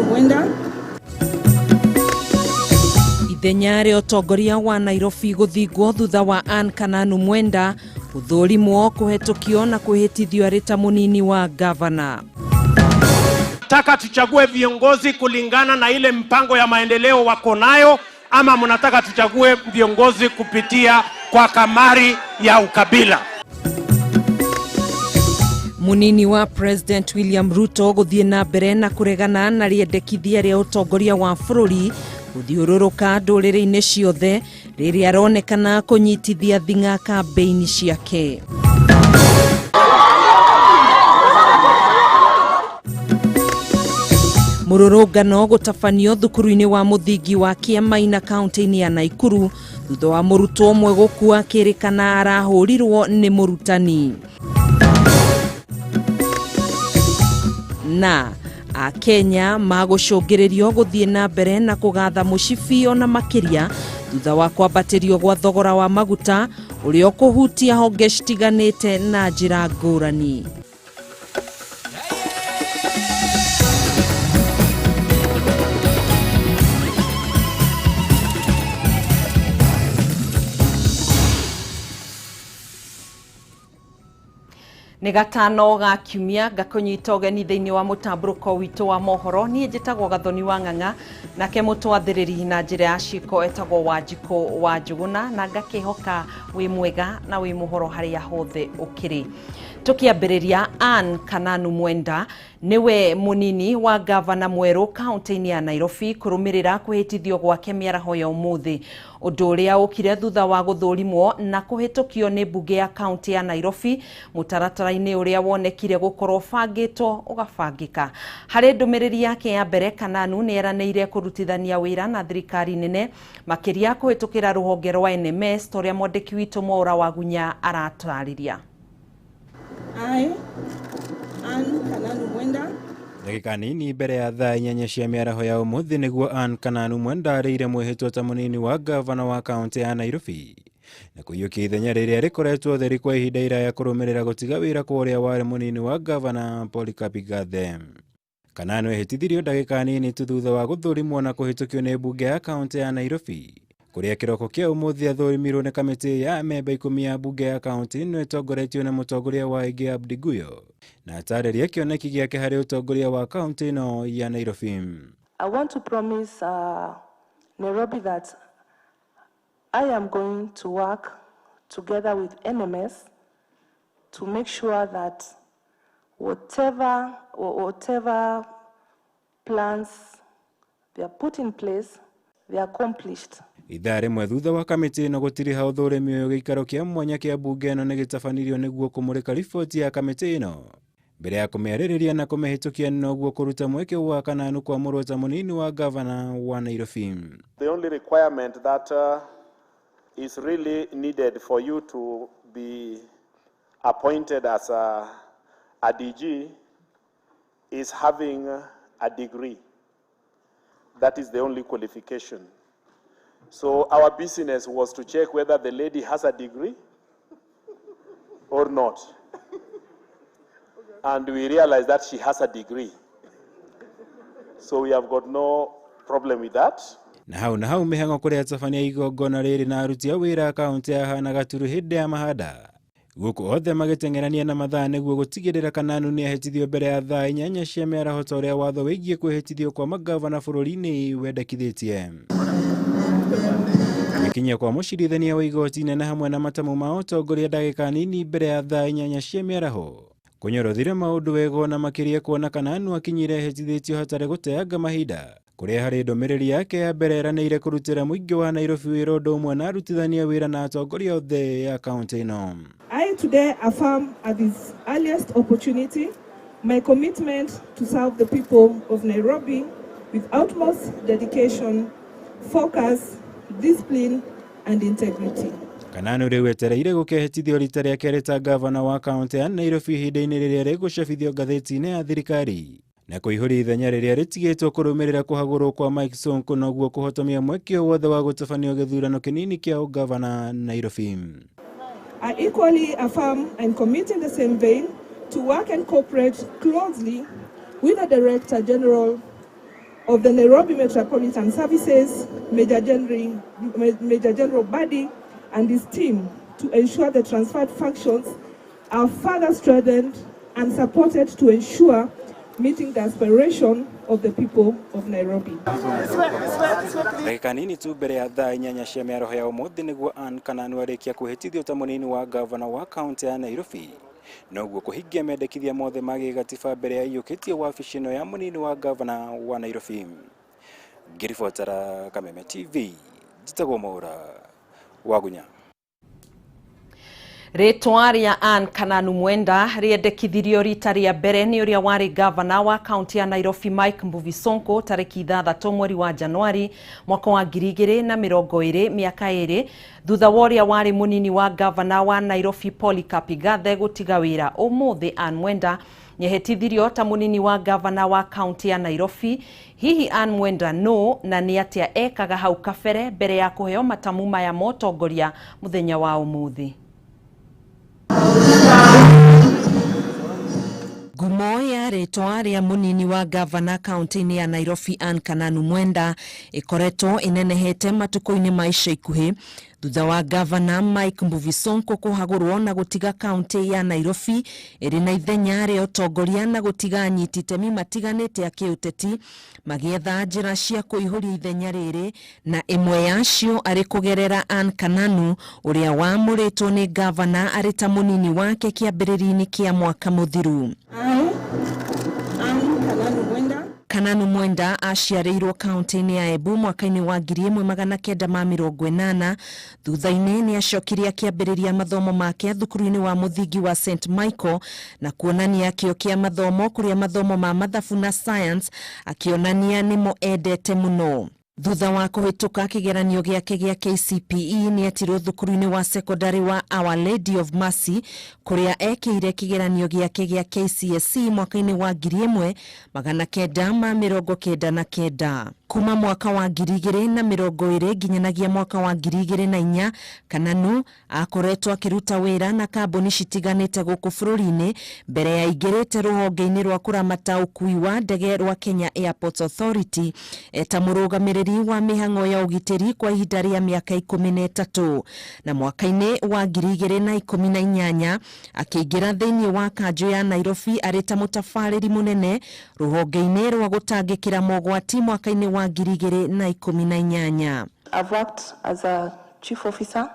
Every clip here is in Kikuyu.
Kananu Mwenda. Ithenya rĩa ũtongoria wa Nairobi gũthingwo thutha wa Ann Kananu Mwenda gũthũrimwo, kũhetũkio na kwĩhĩtithio arĩ ta mũnini wa gavana. Nataka tuchague viongozi kulingana na ile mpango ya maendeleo wako nayo, ama mnataka tuchague viongozi kupitia kwa kamari ya ukabila? Munini wa President William Ruto gũthiĩ na mbere na kũregana na rĩendekithia rĩa ũtongoria wa bũrũri gũthiũrũrũka ndũrĩrĩ-inĩ ciothe rĩrĩa aronekana kũnyitithia thing'a kambĩini ciake. Mũrũrũngano gũtabanio thukuru-inĩ wa mũthingi wa Kĩamaina kaunti-inĩ ya Naikuru thutha wa mũrutwo ũmwe gũkua akĩrĩkana arahũrirwo nĩ mũrutani. Na Akenya magũcũngĩrĩrio gũthiĩ na mbere na kũgatha mũcibi ona makĩria thutha wa kwambatĩrio gwa thogora wa maguta ũrĩa ũkũhutia honge citiganĩte na njĩra ngũrani. Nĩ gatano ga kiumia ngakũnyita ũgeni thĩinĩ wa mũtambũrũko witũ wa mohoro. Niĩ njĩtagwo Gathoni wa Ng'ang'a, nake mũtwathĩrĩri na njĩra ya ciĩko etagwo Wanjikũ wa Njũgũna, na ngakĩhoka wĩ mwega na wĩ mũhoro harĩa hothe ũkĩrĩ. Tũkĩambĩrĩria, Ann Kananu Mwenda nĩwe mũnini wa gavana mwerũ kaunti-inĩ ya Nairobi kũrũmĩrĩra kwĩhĩtithio gwake mĩaraho ya ũmũthĩ, ũndũ ũrĩa ũkire thutha wa gũthũrimwo na kũhĩtũkio nĩ mbunge ya kaunti ya Nairobi mũtaratara-inĩ ũrĩa wonekire gũkorwo ũbangĩtwo ũgabangĩka. Harĩ ndũmĩrĩri yake ya mbere, Kananu nĩ eranĩire kũrutithania wĩra na thirikari nene makĩria kũhĩtũkĩra rũhonge rwa NMS ta ũrĩa mwandĩki witũ Mwaũra Wagunya aratarĩria. I, Ann Kananu Mwenda, Ndagĩka nini mbere ya thaa 8 cia mĩaraho ya ũmũthĩ nĩguo Ann Kananu Mwenda arĩire mwĩhĩtwa ta mũnini wa gavana wa kaunti ya Nairobi na kũiyũkia ithenya rĩrĩa rĩkoretwo theri kwa ihinda iraya kũrũmĩrĩra gũtiga wĩra kwa ũrĩa warĩ mũnini wa gavana Polycarp Igathe. Kananu ehĩtithirio ndagĩka nini tu thutha wa gũthũrimwo na kũhĩtũkio nĩ mbunge ya kaunti ya Nairobi kũrĩa kĩroko kĩa ũmũthĩ athũrimirwo nĩ kamĩtĩ ya memba 10 ya mbunge ya kaunti ĩno ĩtongoretio nĩ mũtongoria wa ĩngĩ Abdi Guyo na atarĩria kĩoneki gĩake harĩ ũtongoria wa kaunti ĩno ya Nairobi. I want to promise Nairobi that I am going to work together with NMS to make sure that whatever plans they are put in place, they are accomplished. Ithaa rĩmwe thutha wa kamĩtĩ ĩno gũtiriha ũthũrimi ũyũ, gĩikaro kĩa mwanya kĩa mbunge ĩno nĩ gĩtabanirio nĩguo kũmũrĩka riboti ya kamĩtĩ ĩno mbere ya kũmĩarĩrĩria na kũmĩhĩtũkia, noguo kũruta mweke wa Kananu kwamũrwo ta mũnini wa gavana wa Nairobi. The only requirement that is really needed for you to be appointed as a DG is having a degree. That is the only qualification. So our business was to check whether the lady has a degree or not. And we realized that she has a degree. So we have got no problem with that. Na hau na hau mĩhang'o kũrĩa atabania igongona rĩrĩ na aruti a wĩra kaunti ya Hana Gaturu hĩndĩ ya mahanda gũkũ othe magĩteng'erania na mathaa nĩguo gũtigĩrĩra Kananu nĩ ahĩtithio mbere ya thaa 8 cia mĩaraho ta ũrĩa watho wĩgiĩ kwĩhĩtithio kwa magavana bũrũri-inĩ wendekithĩtie. Gĩkinyia kwa mũcirithania wa igoti inene hamwe na matamu ma ũtongoria ndagĩka nini mbere ya thaa 8 cia mĩaraho kũnyorothire maũndũ wega na makĩria kuona Kananu akinyire ehĩtithĩtio hatarĩ gũteanga mahinda kũrĩa harĩ ndũmĩrĩri yake ya mbere eranĩire kũrutĩra mũingĩ wa Nairobi wĩra ũndũ ũmwe na arutithania wĩra na atongoria othe ya kaunti ĩno. I today affirm at this earliest opportunity my commitment to serve the people of Nairobi with utmost dedication, focus, discipline and integrity. Kananu rĩu etereire gũkehĩtithio rita rĩa kerĩ ta gavana wa kaunti ya Nairobi ihinda-inĩ rĩrĩa rĩgũcabithio ngathĩti-inĩ ya thirikari na kũihũria ithenya rĩrĩa rĩtigĩtwo kũrũmĩrĩra kũhagũrwo kwa Mike Sonko noguo kũhotomia mweke wothe wa gũtabanio gĩthurano kĩnini kĩa ũgavana Nairobi. I equally affirm and commit in the same vein to work and cooperate closely with the Director General of the Nairobi Metropolitan Services, Major General Badi, and his team to ensure the transferred functions are further strengthened and supported to ensure meeting the aspiration of the people of Nairobi. Ndagĩka nini tu mbere ya thaa 8 cia mĩaraho ya ũmũthĩ nĩguo Ann Kananu arĩkia kwĩhĩtithio ta mũnini wa gavana wa kaunti ya Nairobi, noguo kũhingia mendekithia mothe ma gĩgatiba mbere ya iyũkĩtie wabici ĩno ya mũnini wa gavana wa Nairobi. Ngĩribotera Kameme TV, njĩtagwo Mwaura Wagunya. Rĩtwa rĩa Ann Kananu Mwenda rĩendekithirio rita rĩa mbere nĩ ũrĩa warĩ gavana wa kaunti ya Nairobi Mike Mbuvi Sonko tarĩki 6 mweri wa Januari mwaka wa 2020, mĩaka 2 thutha wa ũrĩa warĩ mũnini wa gavana wa Nairobi Polycarp Igathe gũtiga wĩra. Ũmũthĩ Ann Mwenda nĩehĩtithirio ta mũnini wa gavana wa kaunti ya Nairobi. Hihi Ann Mwenda nũ na nĩ atĩa ekaga hau kabere mbere ya kũheo matamu maya ma ũtongoria mũthenya wa ũmũthĩ? Ngumo ya rĩtwa rĩa mũnini wa gavana kaunti-inĩ ya Nairobi Ann Kananu Mwenda ĩkoretwo ĩnenehete matukũ-inĩ ma ica ikuhĩ thutha wa gavana Mike Mbuvi Sonko kũhagũrwo na gũtiga kaunti ya Nairobi ĩrĩ na ithenya rĩa ũtongoria na gũtiga anyiti itemi matiganĩte a kĩũteti magĩetha njĩra cia kũihũria ithenya rĩrĩ, na ĩmwe yacio arĩ kũgerera Ann Kananu ũrĩa wamũrĩtwo nĩ gavana arĩ ta mũnini wake kĩambĩrĩria-inĩ kĩa mwaka mũthiru. Kananu Mwenda aciarĩirwo kaunti-inĩ ya Embu mwaka-inĩ wa 1980. Thutha-inĩ nĩ acokire akĩambĩrĩria mathomo make thukuru-inĩ wa mũthingi wa St Michael na kuonania kĩo kĩa mathomo kũrĩa mathomo ma mathabu na science akĩonania nĩmo endete mũno. Thutha wa kũhĩtũka kĩgeranio gĩake gĩa KCPE nĩ etirwo thukuru-inĩ wa secondary wa Our Lady of Mercy kũrĩa ekĩire kĩgeranio gĩake gĩa KCSE mwaka-inĩ wa 1999. Kuma mwaka wa 2020 nginyanagia mwaka wa 2004, Kananu akoretwo akĩruta wĩra na kambuni citiganĩte gũkũ bũrũri-inĩ mbere ya aingĩrĩte rũhonge-inĩ rwa kũramata ũkui wa ndege rwa Kenya Airports Authority eta mũrũgamĩrĩri wa mĩhang'o ya ũgitĩri kwa ihinda rĩa mĩaka 13, na mwaka-inĩ wa 2018 akĩingĩra thĩinĩ wa kanjũ ya Nairobi arĩ ta mũtabarĩri mũnene rũhonge-inĩ rwa gũtangĩkĩra mogwati mwaka-inĩ wa 2018. I've worked as a chief officer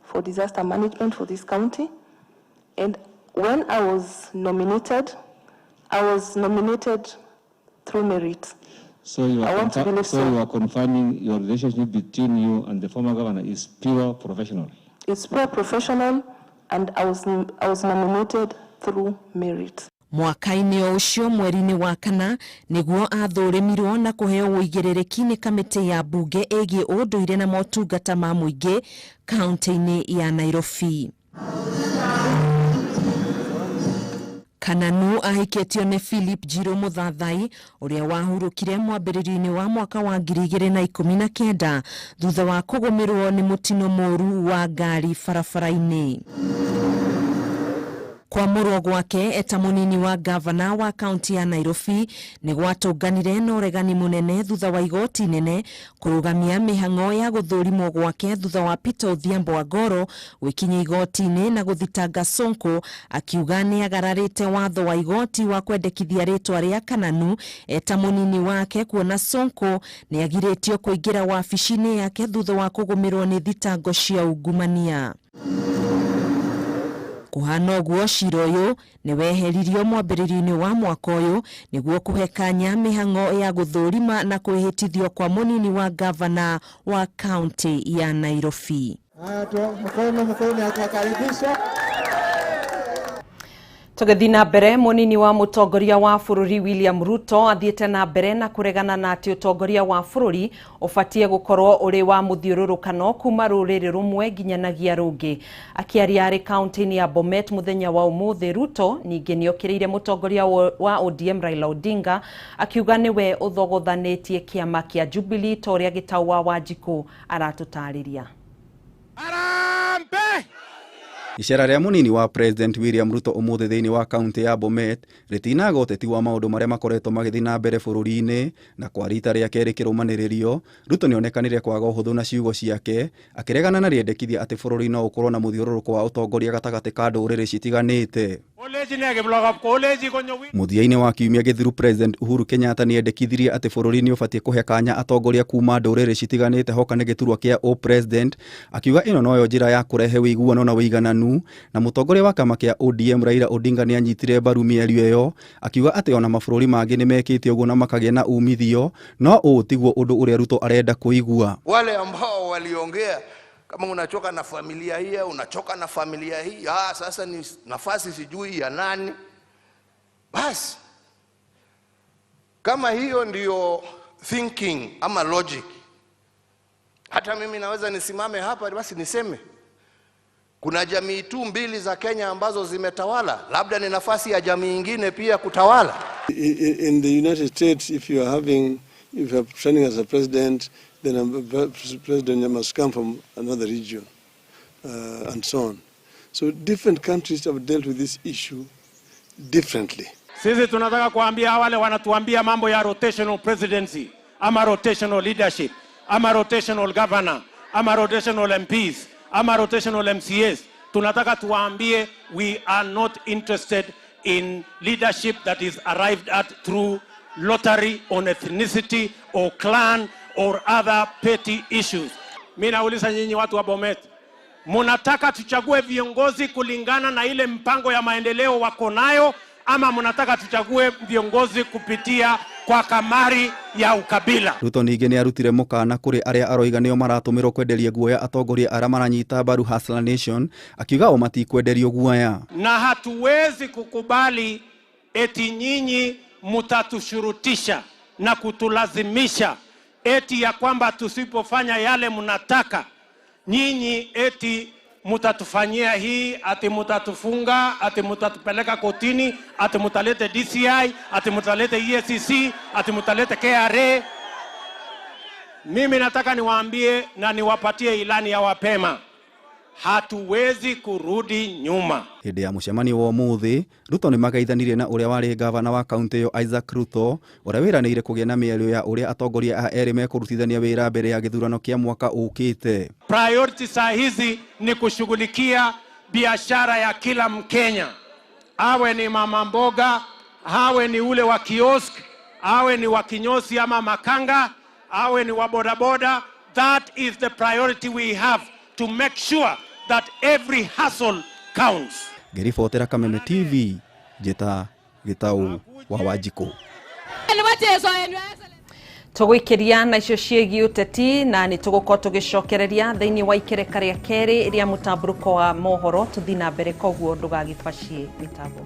for disaster management for this county, and when I was nominated through merit. So you are, you are confirming your relationship between you and the former governor is pure professional. It's pure professional, and I was nominated through merit. Mwaka-inĩ o ũcio mweri-inĩ wa kana nĩguo athũrĩmirwo na kũheo ũigĩrĩrĩki nĩ kamĩtĩ ya mbunge ĩgiĩ ũndũire na motungata ma mũingĩ kaunti-inĩ ya Nairobi. Kananu ahikĩtio nĩ Philip Njiru Mũthathai ũrĩa wahurũkire mwambĩrĩrio-inĩ wa mwaka wa 2019 thutha wa kũgũmĩrwo nĩ mũtino mũru wa ngari barabara-inĩ. Kwamũrwo gwake eta mũnini wa gavana wa kaunti ya Nairobi nĩ gwatũnganire na ũregani mũnene thutha wa igoti nene kũrũgamia mĩhang'o ya gũthũrimwo gwake thutha wa Peter Odhiambo Agoro gwĩkinyia igoti-inĩ na gũthitanga Sonko akiuga nĩ agararĩte watho wa igoti wa kwendekithia rĩtwa rĩa Kananu eta mũnini wake, kuona Sonko nĩ agirĩtio kũingĩra wabici-inĩ yake thutha wa kũgũmĩrwo nĩ thitango cia ungumania. Kũhana ũguo cira ũyũ nĩ weheririo mwambĩrĩrio-inĩ wa mwaka ũyũ nĩguo kũhe kanya mĩhang'o ya gũthũrima na kwĩhĩtithio kwa mũnini wa gavana wa kaunti ya Nairobi. Tũgĩthiĩ na mbere, mũnini wa mũtongoria wa bũrũri William Ruto athiĩte na mbere na kũregana na atĩ ũtongoria wa bũrũri ũbatiĩ gũkorwo ũrĩ wa mũthiũrũrũkano kuma rũrĩrĩ rũmwe nginyanagia rũngĩ. Akĩaria arĩ kaunti-inĩ ya Bomet mũthenya wa ũmũthĩ, Ruto ningĩ nĩokĩrĩire mũtongoria wa ODM Raila Odinga akiuga nĩwe ũthogothanĩtie kĩama kĩa Jubilee ta ũrĩa Gĩtau wa Wanjikũ aratũtarĩria. Harambee! Icera rĩa mũnini wa President William Ruto ũmũthĩ thĩinĩ wa kaunti ya Bomet rĩtinaga ũteti wa maũndũ marĩa makoretwo magĩthiĩ na mbere bũrũri-inĩ, na kwa rita rĩa kerĩ kĩrũmanĩrĩrio Ruto nĩonekanire kwaga ũhũthũ na ciugo ciake akĩregana na rĩendekithia atĩ bũrũri no ũkorwo na mũthiũrũrũko wa ũtongoria gatagatĩ ka ndũrĩrĩ citiganĩte. Mũthia-inĩ wa kiumia gĩthiru President Uhuru Kenyatta nĩendekithirie atĩ bũrũri nĩũbatiĩ kũhe kanya atongoria kuma ndũrĩrĩ citiganĩte hoka nĩ gĩturwa kĩa o-president, akiuga ĩno noyo njĩra ya kũrehe ũiguano na ũigananu. Na mũtongoria wa kĩama kĩa ODM Raila Odinga nĩanyitire mbaru mĩario ĩyo, akiuga atĩ ona mabũrũri mangĩ nĩmekĩte ũguo na makagĩa na umithio, no ũũ tiguo ũndũ ũrĩa Ruto arenda kũigua. Wale ambao waliongea kama unachoka na familia hii, unachoka na familia hii, sasa ni nafasi sijui ya nani. Basi kama hiyo ndiyo thinking ama logic, hata mimi naweza nisimame hapa basi niseme kuna jamii tu mbili za Kenya ambazo zimetawala, labda ni nafasi ya jamii nyingine pia kutawala. In the United States, if you are running as a president, then a president must come from another region, and so on. So different countries have dealt with this issue differently. Sisi tunataka kuambia wale wanatuambia mambo ya rotational presidency, ama rotational leadership, ama rotational governor, ama rotational MPs, ama rotational MCAs. Tunataka tuwaambie we are not interested in leadership that is arrived at through lottery on ethnicity or clan or other petty issues. Mimi nauliza nyinyi watu wa Bomet, munataka tuchague viongozi kulingana na ile mpango ya maendeleo wako nayo, ama munataka tuchague viongozi kupitia kwa kamari ya ukabila? Ruto ningĩ nĩarutire mũkana kũrĩ arĩa aroiga nĩo maratũmĩrwo kwenderia guoya atongoria arĩa maranyita mbaru Hustler Nation, akiuga o matikwenderio guoya. Na hatuwezi kukubali eti nyinyi mutatushurutisha na kutulazimisha eti ya kwamba tusipofanya yale mnataka nyinyi eti mutatufanyia hii, ati mutatufunga, ati mutatupeleka kotini, ati mutalete DCI, ati mutalete EACC, ati mutalete KRA. Mimi nataka niwaambie na niwapatie ilani ya wapema, hatuwezi kurudi nyuma. Hĩndĩ ya mũcemanio wa ũmũthĩ, Ruto nĩmageithanirie na ũrĩa warĩ gavana wa kaunti ĩyo Isaac Ruto, ũrĩa wĩranĩire kũgĩa na mĩario ya ũrĩa atongoria a erĩ mekũrutithania wĩra mbere ya gĩthurano kĩa mwaka ũkĩte. Priority saa hizi ni kushughulikia biashara ya kila Mkenya, awe ni mama mboga, awe ni ule wa kiosk, awe ni wa kinyosi ama makanga, awe ni wa bodaboda. That is the priority we have, to make sure that every hustle counts. Ngĩribotera Kameme TV, njĩta Gĩtaũ wa Wanjikũ. Tũgũikĩria na icio ciĩgiĩ ũteti, na nĩ tũgũkorwo tũgĩcokereria thĩinĩ wa ikereka rĩa kerĩ rĩa mũtambũrũko wa mohoro. Tũthiĩ na mbere, koguo ndũgagĩbacie mĩtambo.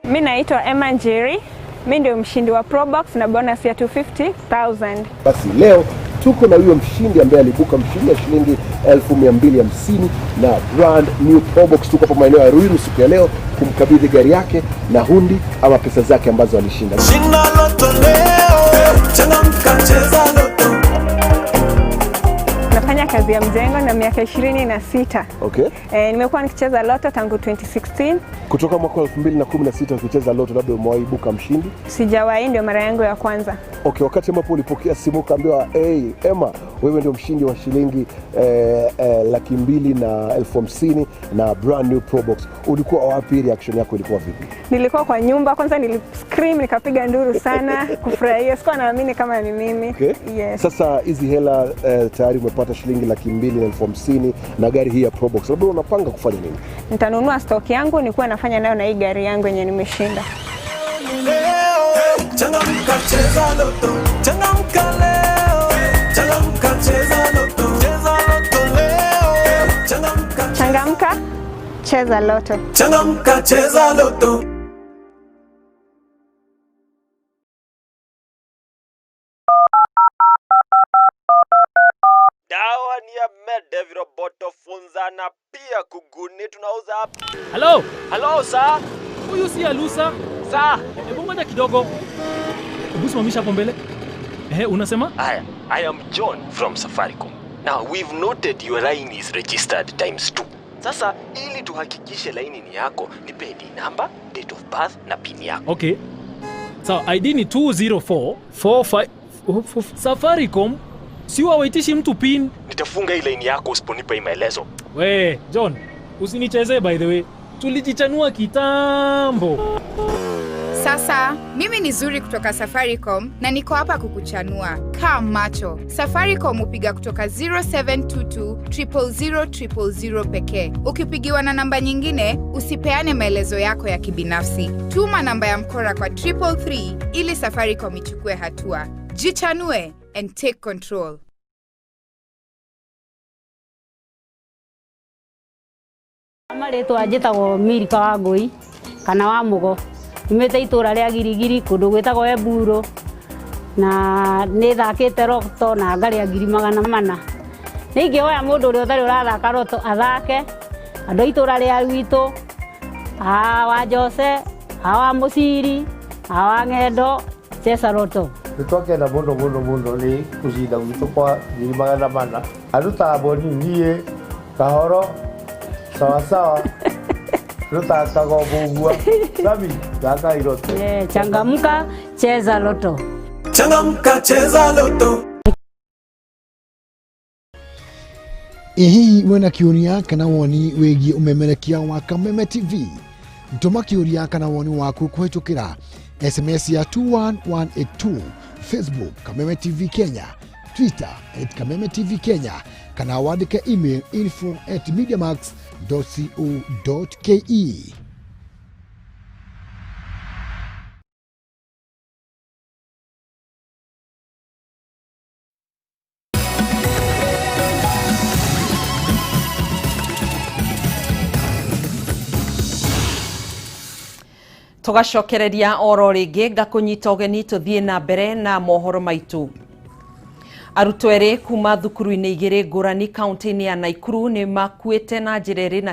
Mimi naitwa Emma Njeri. Mimi ndio mshindi wa Probox na bonus ya 250,000. Basi leo tuko na huyo mshindi ambaye alibuka mshindi ya shilingi 1250 na brand new Probox. Tuko hapa maeneo ya Ruiru siku ya leo kumkabidhi gari yake na hundi ama pesa zake ambazo alishinda. Shinda loto leo, changamka cheza loto. Nafanya kazi ya mjengo na miaka 26. Okay. Nimekuwa nikicheza loto tangu 2016. Kutoka mwaka 2016 ukicheza loto, labda umewahi ibuka mshindi? Sijawahi, ndio mara yangu ya kwanza. Okay, wakati ambapo ulipokea simu ukaambiwa, "Hey Emma, wewe ndio mshindi wa shilingi 250,000 na brand new Probox." Ulikuwa wapi? Reaction yako ilikuwa vipi? Nilikuwa kwa nyumba kwanza, niliscream, nikapiga nduru sana kufurahia. Sikuwa naamini kama ni mimi. Okay. Yes. Sasa hizi hela tayari umepata shilingi 250,000 na gari hii ya Probox. Labda unapanga kufanya nini? Nitanunua stock yangu nikuwa nafanya nayo na hii gari yangu yenye nimeshinda. Changamka cheza loto, changamka leo, changamka cheza loto, cheza loto leo, changamka, changamka cheza loto, changamka cheza loto. Dawa ni ya Medevil Roboto. na pia kuguni tunauza hapa. Hello. Hello sir. Huyu si Alusa. Sir, hebu ngoja kidogo. Hebu simamisha hapo mbele. Unasema? I am John from Safaricom. Now we've noted your line is registered times 2. Sasa ili tuhakikishe laini ni yako, nipe ID number, date of birth na PIN yako. Okay. So ID ni 20445. Safaricom si waitishi mtu PIN. Nitafunga hii line yako usiponipa hii maelezo. We, John, usinichezee by the way. Tulijichanua kitambo. Sasa, mimi ni Zuri kutoka Safaricom na niko hapa kukuchanua. Kaa macho. Safaricom upiga kutoka 0722 000 000 pekee. Ukipigiwa na namba nyingine, usipeane maelezo yako ya kibinafsi. Tuma namba ya mkora kwa 333 ili Safaricom ichukue hatua. Jichanue and take control. Marĩtwa njĩtagwo Milka wa Ngũi kana wa Mũgo. Nyumĩte itũra rĩa Girigiri kũndũ gwĩtagwo Eburo na nĩ thakĩte roto na ngarĩa 400,000. Nĩ ingĩhoya mũndũ ũrĩa ũtarĩ ũrathaka roto athake, andũ a itũra rĩa gwitũ, a wa Jose, a wa Mũciri, a wa Ng'endo, cheza roto. Nĩ twakena mũno mũno mũno nĩ kũcinda gwitũ kwa 400,000. Andũ ta Boni, niĩ, Kahoro, sawasawa. Sami, thaka iroto. Changamka, cheza loto. Changamka, cheza loto. Ĩ hihi wĩna kĩũria kana woni wĩgiĩ ũmemerekia wa Kameme TV? Tũma kĩũria kana woni waku kũhĩtũkĩra SMS ya 21182, Facebook Kameme TV Kenya, Twitter @Kameme TV Kenya, kana wandĩke email info@mediamax.co.ke. Tugacokereria oro rĩngĩ ngakũnyita ũgeni tũthiĩ na mbere na mohoro maitũ. Arutwo erĩ kuma thukuru-inĩ igĩrĩ ngũrani kaunti-inĩ ya Naikuru nĩ makuĩte na njĩra ĩrĩ na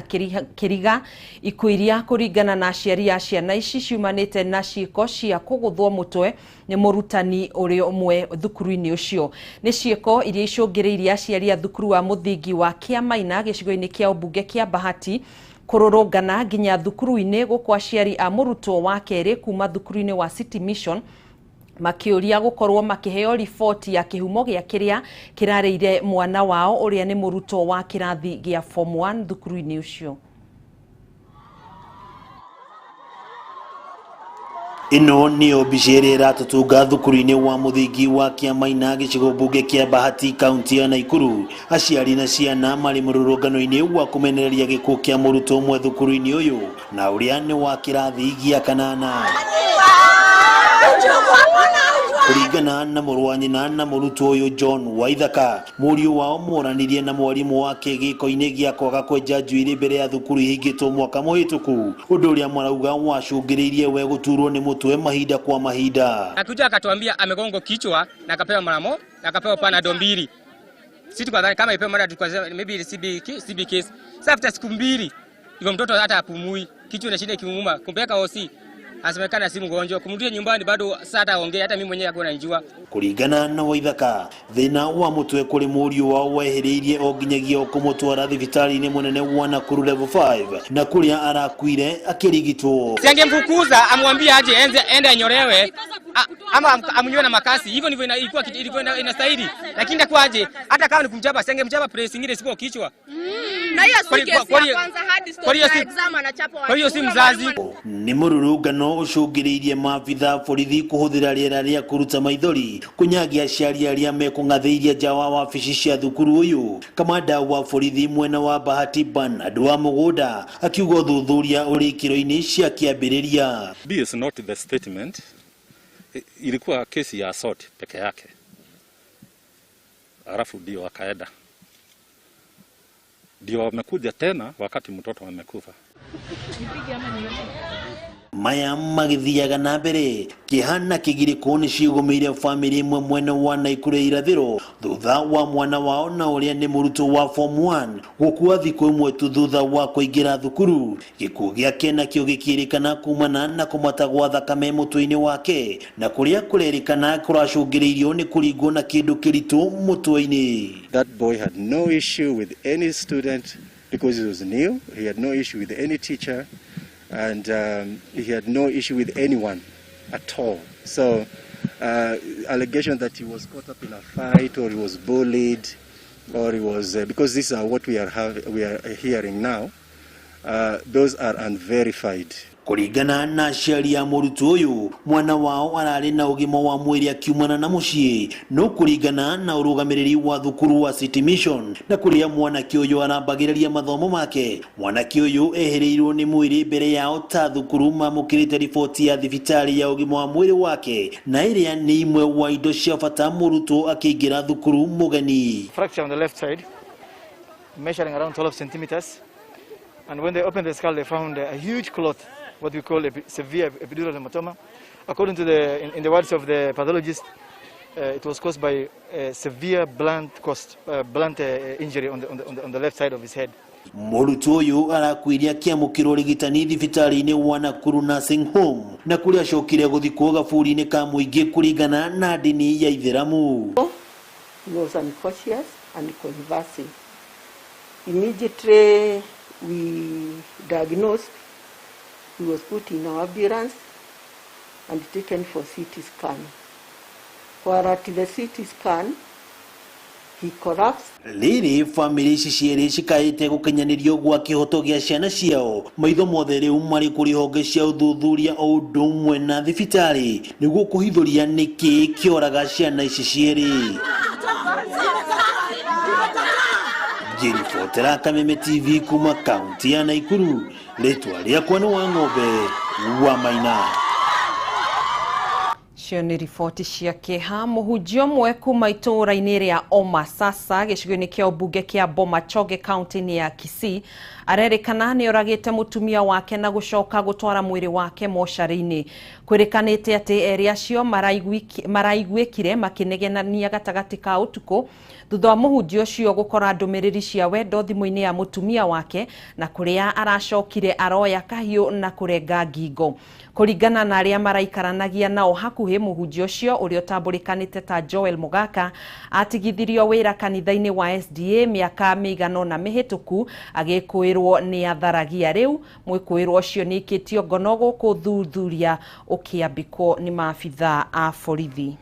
kĩriga ikuũ iria kũringana na aciari a ciana ici ciumanĩte na ciĩko cia kũgũthwo mũtwe nĩ mũrutani ũrĩa ũmwe thukuru-inĩ ũcio. Nĩ ciĩko iria icũngĩrĩirie aciari a thukuru wa mũthingi wa Kĩamaina gĩcigo-inĩ kĩa ũmbunge kĩa Bahati kũrũrũngana nginya thukuru-inĩ gũkũ aciari a mũrutwo wa kerĩ kuma thukuru-inĩ wa City Mission makĩũria gũkorwo makĩheo riboti ya kĩhumo gĩa kĩrĩa kĩrarĩire mwana wao ũrĩa nĩ mũrutwo wa kĩrathi gĩa form 1 thukuru-inĩ ũcio. Ĩno nĩyo mbica ĩrĩa ĩratũtunga thukuru-inĩ wa mũthingi wa Kĩamaina gĩcigo mbunge kĩa Bahati kaunti ya Naikuru. Aciari na ciana marĩ mũrũrũngano-inĩ wa kũmenereria gĩkuũ kĩa mũrutwo ũmwe thukuru-inĩ ũyũ na ũrĩa nĩ wa kĩrathi gĩa kanana. Kũringana na mũrũ wa nyina na mũrutwo ũyũ John Waithaka, mũriũ wao moranirie na mwarimũ wake gĩko-inĩ gĩa kwaga kwenja njuĩrĩ mbere ya thukuru ihingĩtwo mwaka mũhĩtũku, ũndũ ũrĩa marauga wacũngĩrĩirie we gũturwo nĩ mũtwe mahinda kwa mahinda. Akuja akatuambia amegongwa kichwa na akapewa maramo na akapewa panado mbili. Sisi tukadhani kama ipewe mara tukasema maybe CB case. Sasa after siku mbili hivyo mtoto hata apumui, kichwa inashinda kimuuma, kumpeleka OC. Asemekana si mgonjwa, kumrudisha nyumbani bado sasa hata ongea, hata mimi mwenyewe hakuna najua. Kuringana na Waithaka, thĩna wa mũtwe kũrĩ mũriũ wao wehereirie o nginyagia o kũmũtwara thibitarĩ-inĩ mũnene wa Nakuru level 5 na kũrĩa arakuire akĩrigitwo. Si angemfukuza amwambie aje ende anyolewe ama amnyoe na makasi, hivyo ndivyo ilikuwa ilikuwa inastahili. Lakini ndakuwa aje hata kama ni kumchapa, si angemchapa press nyingine sipo kichwa. Na hiyo si kesi ya kwanza hadi story ya exam anachapwa. Kwa hiyo si mzazi. Nĩ mũrũrũngano ũcũngĩrĩirie maabitha borithi kũhũthĩra rĩera rĩa kũruta maithori kũnyagia aciari arĩa mekũng'athĩirie nja wa wabici cia thukuru ũyũ. Kamanda wa borithi mwena wa Bahati Bernard wa Mũgũnda akiuga ũthuthuria ũrĩ ikĩro-inĩ cia kĩambĩrĩria. This is not the statement. Ilikuwa kesi ya assault peke yake, alafu ndio akaenda, ndio wamekuja tena wakati mtoto amekufa. Maya magĩthiaga na mbere kĩeha na kĩgirĩko nĩ cigũmĩire bamĩrĩ ĩmwe mwena wa Naikuru irathĩro thutha wa mwana wao na ũrĩa nĩ mũrutwo wa form 1 gũkua thikũ ĩmwe tu thutha wa kũingĩra thukuru. Gĩkuũ gĩake nakĩo gĩkĩrĩkana kumana na kũmata gwa thakame mũtwe-inĩ wake na kũrĩa kũrerĩkana kũracũngĩrĩirio nĩ kũringwo na kĩndũ kĩritũ mũtwe-inĩ. That boy had no issue with any student because he was new. He had no issue with any teacher, and he had no issue with anyone at all. So allegation that he was caught up in a fight or he was bullied or he was, because these are what we are hearing now, those are unverified. Kũringana na aciari a mũrutwo ũyũ, mwana wao ararĩ na ũgima wa mwĩrĩ akiumana na mũciĩ, no kũringana na ũrũgamĩrĩri wa thukuru wa City Mission na kũrĩa mwanake ũyũ arambagĩrĩria mathomo make, mwanake ũyũ ehereirwo nĩ mwĩrĩ mbere yao ta thukuru mamũkĩrĩte riboti ya thibitarĩ ya ũgima wa mwĩrĩ wake, na ĩrĩa nĩ imwe wa indo cia bata mũrutwo akĩingĩra thukuru mũgeni. Fracture on the left side measuring around 12 centimeters, and when they opened the skull they found a huge clot, what we call a severe epidural hematoma. According to in the words of the pathologist, it was caused by a severe blunt injury on the left side of his head. Mũrutwo ũyũ arakuire akĩamũkĩrwo ũrigitani thibitarĩ-inĩ wa Nakuru Nursing Home na kũrĩa acokire gũthikwo gaburi-inĩ ka mũingĩ kũringana na ndini ya Ithĩramu. He was unconscious and convulsing. Immediately we diagnosed, he was put in our ambulance and taken for CT scan. While at the CT scan, he collapsed. Rĩrĩ bamĩrĩ ici cierĩ cikaĩte gũkinyanĩrio gwa kĩhoto gĩa ciana ciao, maitho mothe rĩu marĩ kũrĩ honge cia ũthuthuria o ũndũ ũmwe na thibitarĩ nĩguo kũhithũria nĩkĩ kĩoraga ciana ici cierĩ. Ngĩribotera Kameme TV kuma kaunti ya Naikuru, rĩtwa rĩakwa nĩ Wang'ombe wa Maina. Cio nĩ riboti cia kĩeha. Mũhunjia ũmwe kuma itũũra-inĩ rĩa Omasasa gĩcigo-inĩ kĩa ũmbunge kĩa Bomachoge kaunti-inĩ ya Kisii arerĩkana nĩ oragĩte mũtumia wake na gũcoka gũtwara mwĩrĩ wake mocarĩ-inĩ. Kwĩrĩkanĩte atĩ erĩ acio maraiguĩkire makĩnegenania gatagatĩ ka ũtukũ thutha wa mũhunjia ũcio gũkora ndũmĩrĩri cia wendo thimũ-inĩ ya mũtumia wake na kũrĩa aracokire aroya kahiũ na kũrenga ngingo. Kũringana na arĩa maraikaranagia nao hakuhĩ, mũhunjia ũcio ũrĩa ũtambũrĩkanĩte ta Joel Mogaka atigithirio wĩra kanitha-inĩ wa SDA mĩaka mĩigana ũna mĩhĩtũku agĩkũĩrwo nĩ atharagia. Rĩu mwĩkũĩrwo ũcio nĩ aikĩtio ngono gũkũ thuthuria ũkĩambĩkwo nĩ maabithaa a borithi.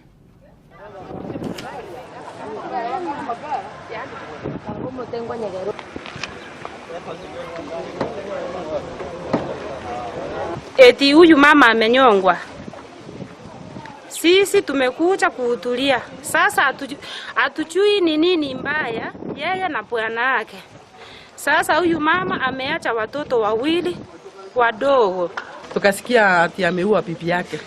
Eti huyu mama amenyongwa. Sisi tumekuja kuhudhuria. Sasa hatujui ni nini mbaya yeye na bwana yake. Sasa huyu mama ameacha watoto wawili wadogo. Tukasikia ati ameua bibi yake.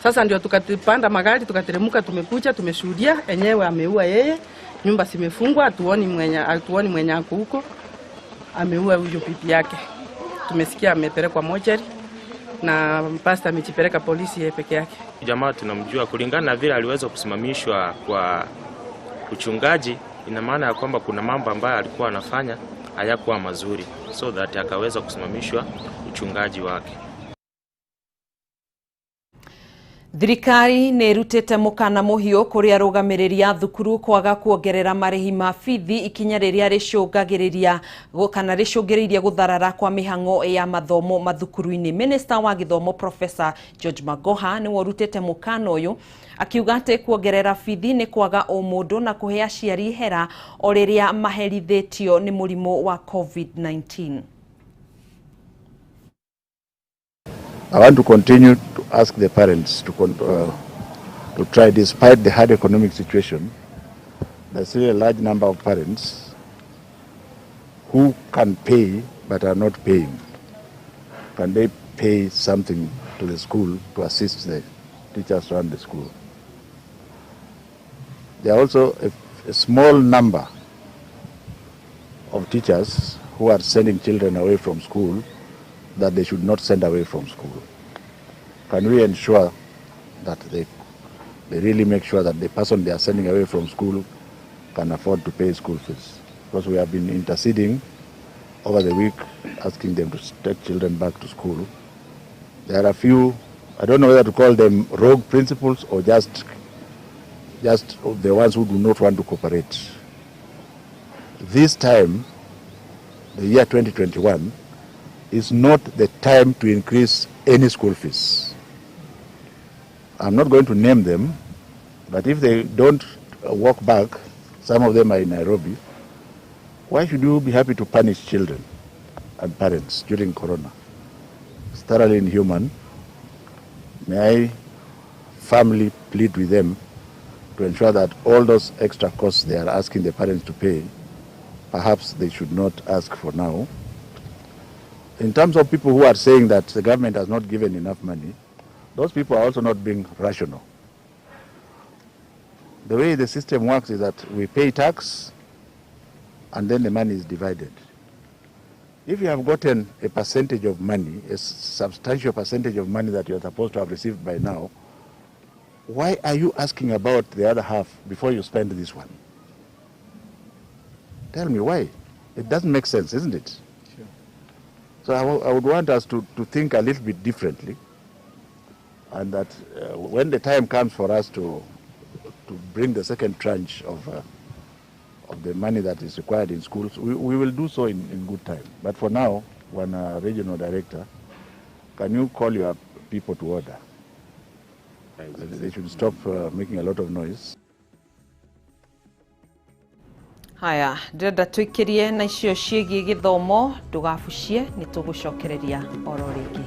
Sasa ndio tukapanda magari tukateremka, tumekuja tumeshuhudia enyewe ameua yeye. Nyumba zimefungwa, hatuoni mwenye ako huko. Ameua huyo bibi yake. Tumesikia amepelekwa mochari na pastor amejipeleka polisi yeye peke yake. Jamaa tunamjua kulingana na vile aliweza kusimamishwa kwa uchungaji, ina maana ya kwamba kuna mambo ambayo alikuwa anafanya hayakuwa mazuri, so that akaweza kusimamishwa uchungaji wake. Thirikari nĩ ĩrutĩte mũkana mũhiũ kũrĩ arũgamĩrĩri a thukuru kwaga kuongerera marĩhi ma bithi, ikinya rĩrĩa rĩcũngagĩrĩria kana rĩcũngĩrĩirie gũtharara kwa mĩhang'o ya mathomo mathukuru-inĩ. Minister wa gĩthomo Professor George Magoha nĩwe ũrutĩte mũkana ũyũ akiuga atĩ kuongerera bithi nĩ kwaga ũmũndũ na kũhe aciari hera o rĩrĩa maherithĩtio nĩ mũrimũ wa COVID-19. I want to continue to ask the parents to try, despite the hard economic situation, there's still a large number of parents who can pay but are not paying. Can they pay something to the school to assist the teachers run the school? There are also a small number of teachers who are sending children away from school that they should not send away from school. Can we ensure that they really make sure that the person they are sending away from school can afford to pay school fees? Because we have been interceding over the week, asking them to take children back to school. There are a few, I don't know whether to call them rogue principals or just the ones who do not want to cooperate. This time, the year 2021, is not the time to increase any school fees. I'm not going to name them, but if they don't walk back, some of them are in Nairobi, why should you be happy to punish children and parents during Corona? It's thoroughly inhuman. May I firmly plead with them to ensure that all those extra costs they are asking the parents to pay, perhaps they should not ask for now. In terms of people who are saying that the government has not given enough money, those people are also not being rational. The way the system works is that we pay tax and then the money is divided. If you have gotten a percentage of money, a substantial percentage of money that you are supposed to have received by now, why are you asking about the other half before you spend this one? Tell me why. It doesn't make sense, isn't it? Sure. So I would want us to think a little bit differently, and that when the time comes for us to bring the second tranche of the money that is required in schools, we will do so in good time. But for now, when a regional director, can you call your people to order? They should stop making a lot of noise. Haya, ndĩrenda tũikĩrie na icio ciĩgiĩ gĩthomo, ndũgabucie, nĩ tũgũcokereria oro rĩngĩ.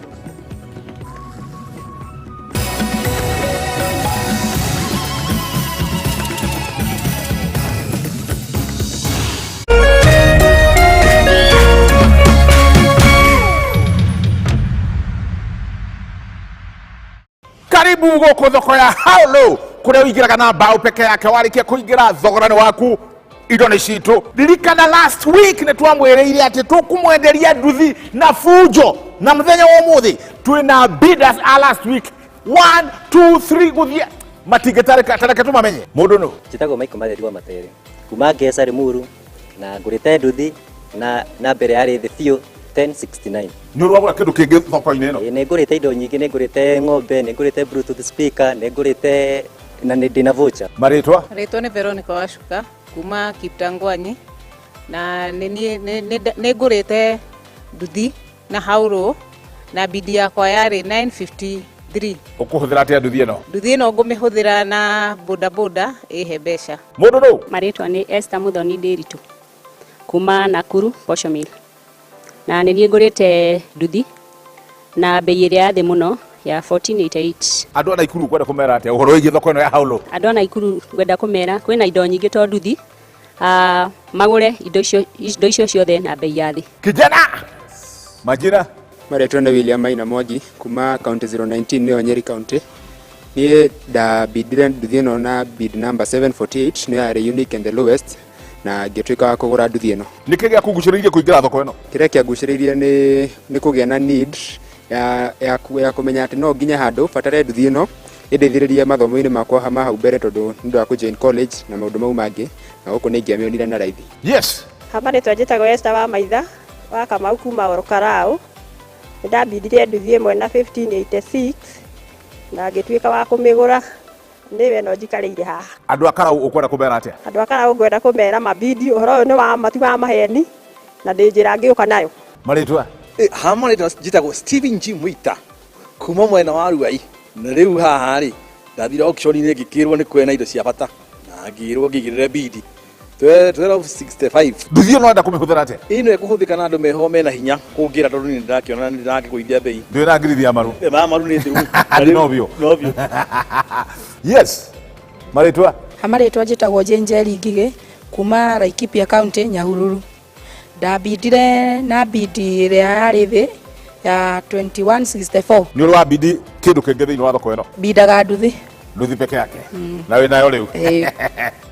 Karibu gũkũ thoko ya Haulo kũrĩa ũingĩraga na mbaũ peke yake, warĩkia kũingĩra thogora-inĩ waku indo nĩ citũ. Ririkana last week nĩ twamwĩrĩire atĩ tũkũmwenderia nduthi na bunjo, na mũthenya wa ũmũthĩ twĩna bidders a last week 1 2 3 gũthiĩ matingĩtarĩka, tareke tũmamenye. Mũndũ nũ? Njĩtagwo Michael Matheri wa Matere kuma Ngesa Limuru, na ngũrĩte nduthi na mbere yarĩ thĩ biũ 1069. Nĩ ũragũra kĩndũ kĩngĩ thoko-inĩ ĩno? Nĩ ngũrĩte indo nyingĩ, nĩ ngũrĩte ng'ombe, nĩ ngũrĩte bluetooth speaker, nĩ ngũrĩte na nĩ ndĩna voucher. Marĩtwa? Marĩtwa nĩ Veronica Wacuka kuma Kiptangwanyi, na nĩ ngũrĩte nduthi na hauro, na bidi yakwa yarĩ 953. Ũkũhũthĩra atĩa nduthi ĩno? Nduthi ĩno ngũmĩhũthĩra na boda boda ĩhe mbeca. Mũndũ nũ? Marĩtwa nĩ Esther Muthoni Ndiritu kuma Nakuru Posho Mill, na nĩ niĩ ngũrĩte nduthi na bei ĩrĩa ya thĩ mũno ya 1488. Andũ a Naikuru ngwenda kũmera atĩa ũhoro wĩgiĩ thoko ĩno ya Haulo? Andũ a Naikuru ngwenda kũmera kwĩna indo nyingĩ to nduthi, magũre indo icio ciothe na bei ya thĩ. Kijana majina? Marĩtwa nĩ William Maina Mwangi kuma county 019 nĩyo Nyeri County. Niĩ ndabindire nduthi ĩno na bid number 748, nĩyo yarĩ unique and the lowest, na ngĩtuĩka wa kũgũra nduthi ĩno. Nĩkĩ gĩakũgucĩrĩirie kũingĩra thoko ĩno? Kĩrĩa kĩangucĩrĩirie nĩ kũgĩa na need ya kũmenya atĩ no nginya handũ batare nduthi ĩno ĩndeithĩrĩrie mathomo-inĩ makwa ma hau mbere, tondũ nĩ ũndũ wa kũ join college na maũndũ mau mangĩ, na gũkũ nĩ ingĩamĩonire na raithi. Yes. Marĩtwa njĩtagwo Esther wa Maitha wa Kamau kuma Orokarau. Nĩ ndambindire nduthi ĩmwe na 1586 na ngĩtuĩka wa kũmĩgũra, nĩwe no njikarĩire haha. Andũ a Karau ũkwenda kũmera atĩa? Andũ a Karau ngwenda kũmera mabindi ũhoro ũyũ nĩ wa ma ti wa maheni, na ndĩ njĩra ngĩũka nayo. Marĩtwa? Ha marĩtwa njĩtagwo Steven G Mwita kuma mwena wa Ruai, na rĩu haha rĩ ndathire auction-inĩ ngĩkĩrwo nĩ kwena indo cia bata na ngĩrwo ngĩigĩrĩre bidi 1265. Nduthi ĩno ũrenda kũmĩhũthĩra atĩa? Ĩno ĩkũhũthĩka na andũ meho mena hinya kũngĩra, tondũ nĩ ndĩrakĩona nĩ ndĩrakĩgũithia bei. Ndũĩ na ngirithia ya maru? Ma maru nĩ thiru. No biũ. No biũ. Yes. Marĩtwa? Ha marĩtwa njĩtagwo Jane Njeri Ngigĩ kuma Laikipia County Nyahururu. Ndabindire na bidi ĩrĩa yarĩ thĩ ya 2164. Nĩ ũrĩ wabindi kĩndũ kĩngĩ thĩinĩ wa thoko ĩno? Mbindaga nduthi. Nduthi peke yake. Na wĩ nayo rĩu?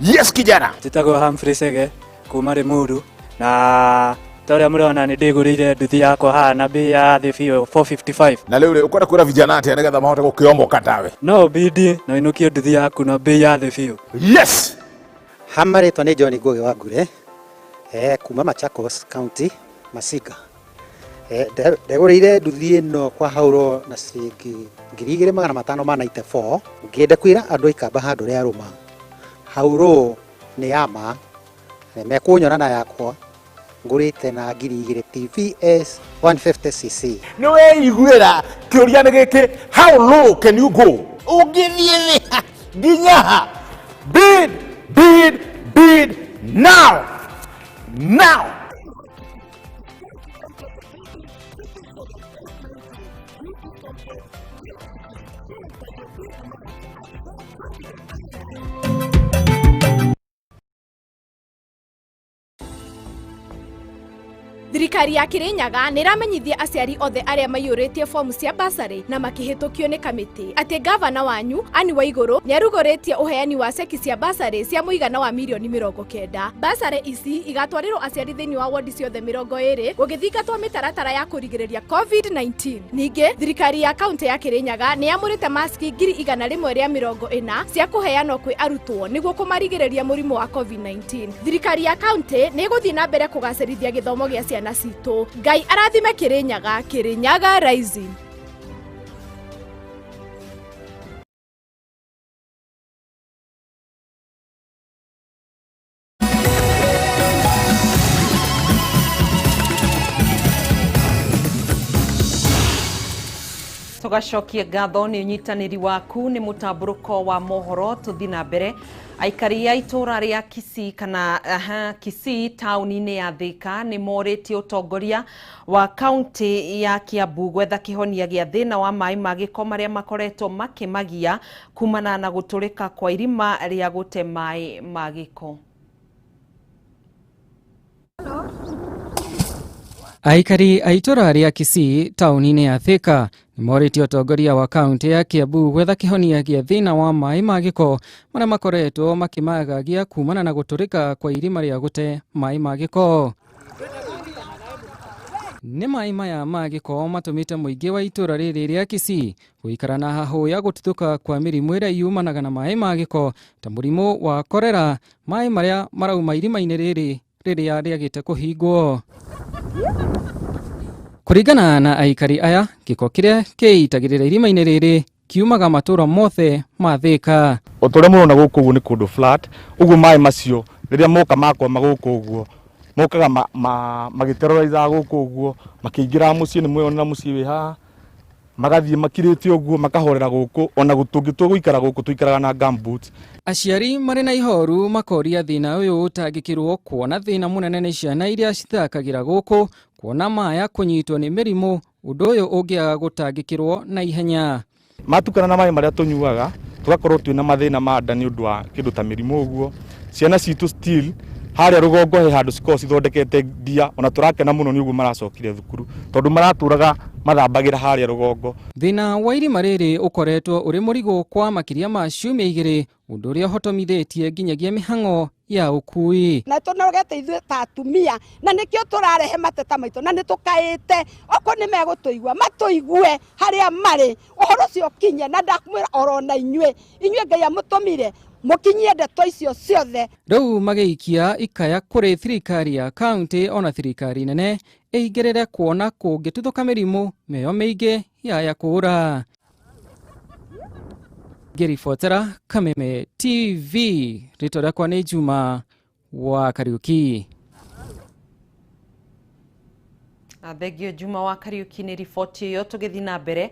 Yes kijana. Njĩtagwo Humphrey Chege kuma Limuru, na Ta ũrĩa mũrona nĩ ndĩgũrĩire nduthi yakwa haha na bei ya thĩ biũ 455. Na rĩu rĩ, ũkwenda kwĩra vijana atĩa nĩgetha mahote gũkĩomoka tawe? No ũbidi na ũinũkie nduthi yaku na bei ya thĩ biũ. Yes. Hama rĩtwa nĩ John Ngugi wa Ngure, kuma Machakos County, Masinga. Ndegũrĩire nduthi ĩno kwa hauro na ciringi 2594. Ngĩenda kwĩra andũ a Ikamba handũ rĩa rũma, hauro nĩ ya ma, mekũnyona na yakwa ngũrĩte na 2000 TVS 150cc. Nĩ weiguĩra kĩũria nĩ gĩkĩ, how low can you go? Ũngĩthiĩ thĩ nginya ha? Bid, bid, bid now. Now. Thirikari ya Kirinyaga nĩ ĩramenyithia aciari othe arĩa maiyũrĩtie fomu cia basarĩ na makĩhĩtũkio nĩ kamĩtĩ atĩ gavana wanyu Anne Waigũrũ nĩ arugũrĩtie ũheani wa ceki cia basarĩ cia mũigana wa mirioni 90. Basarĩ ici igatwarĩrwo aciari thĩinĩ wa wodi ciothe 20 gũgĩthingatwo mĩtaratara ya kũrigĩrĩria COVID-19. Ningĩ thirikari ya kaunti ya Kirinyaga nĩ yamũrĩte maski 140 cia kũheanwo kwĩ arutwo nĩguo kũmarigĩrĩria mũrimũ wa COVID-19. Thirikari ya kaunti nĩ ĩgũthiĩ na mbere kũgacĩrithia gĩthomo gĩa ciana citũ. Ngai arathime Kirinyaga, Kirinyaga Rising. Tugacokie ngatho nĩ ũnyitanĩri waku nĩ mũtambũrũko wa mohoro. Tũthiĩ na mbere. Aikari a itũra rĩa Kisii kana Kisii taũni-inĩ ya Thika nĩ morĩtie ũtongoria wa kaunti ya Kiambu gwetha kĩhonia gĩa thĩna wa maĩ ma gĩko marĩa makoretwo makĩmagia kumana na gũtũrĩka kwa irima rĩa gũte maĩ ma gĩko. Aikari a itũra rĩa Kisii taũni-inĩ ya Thika nĩmorĩtie ũtongoria wa kaunti ya Kiambu gwetha kĩhonia gĩa thĩna wa maĩ ma gĩko marĩa makoretwo makĩmagagia kumana na gũtũrĩka kwa irima rĩa gũte maĩ ma gĩko. Nĩ maĩ maya ma gĩko matũmĩte mũingĩ wa itũra rĩrĩ rĩa Kisii gũikara na hahũ ya gũtuthũka kwa mĩrimũ ĩrĩa yumanaga na maĩ ma gĩko ta mũrimũ wa korera, maĩ marĩa marauma irima-inĩ rĩrĩ rĩrĩa rĩagĩte kũhingwo. Kũringana na aikari aya, gĩko kĩrĩa kĩitagĩrĩra irima-inĩ rĩrĩ kiumaga matũra mothe ma Thika. O ta ũrĩa mũrona gũkũ ũguo nĩ kũndũ flat, ũguo maĩ macio rĩrĩa moka makwama gũkũ ũguo mokaga magĩterrorizaga gũkũ ũguo, makĩingĩra mũciĩ, nĩ mweyonera mũciĩ wĩ haha, magathiĩ makirĩte ũguo makahorera gũkũ, ona tũngĩtua gũikara gũkũ tũikaraga na gumboots. Aciari marĩ na ihoru makoria thĩna ũyũ ũtangĩkĩrwo kuona thĩna mũnene nĩ ciana iria cithakagĩra gũkũ kuona maya kũnyitwo nĩ mĩrimũ, ũndũ ũyũ ũngĩaga gũtangĩkĩrwo na ihenya. Matukana na maĩ marĩa tũnyuaga tũgakorwo twĩna mathĩna ma nda nĩ ũndũ wa kĩndũ ta mĩrimũ ũguo. Ciana citũ still harĩa rũgongo he handũ cikoragwo cithondekete ndia, ona tũrakena mũno nĩ ũguo maracokire thukuru tondũ maratũraga mathambagĩra harĩa rũgongo. Thĩna wa irima rĩrĩ ũkoretwo ũrĩ mũrigo kwa makĩria ma ciumia 2, ũndũ ũrĩa ũhotomithĩtie nginyagia mĩhang'o ya ũkui. Na tũnogete ithuĩ ta atumia, na nĩkĩo tũrarehe mateta maitũ, na nĩtũkaĩte okorwo nĩ megũtũigua matũigue harĩa marĩ, ũhoro ũcio ũkinye, na ndakwĩra oro na inyuĩ Ngai amũtũmire mũkinyie ndeto icio ciothe. Rĩu magĩikia ikaya kũrĩ thirikari ya kaunti ona thirikari nene ĩingĩrĩre kuona kũngĩtuthũka mĩrimũ mĩoyo mĩingĩ yaya kũũra. Ngĩribotera Kameme TV, rĩtwa rĩakwa nĩ Juma wa Kariuki. Thengio Juma wa Kariuki nĩ riboti ĩyo. Tũgĩthiĩ na mbere,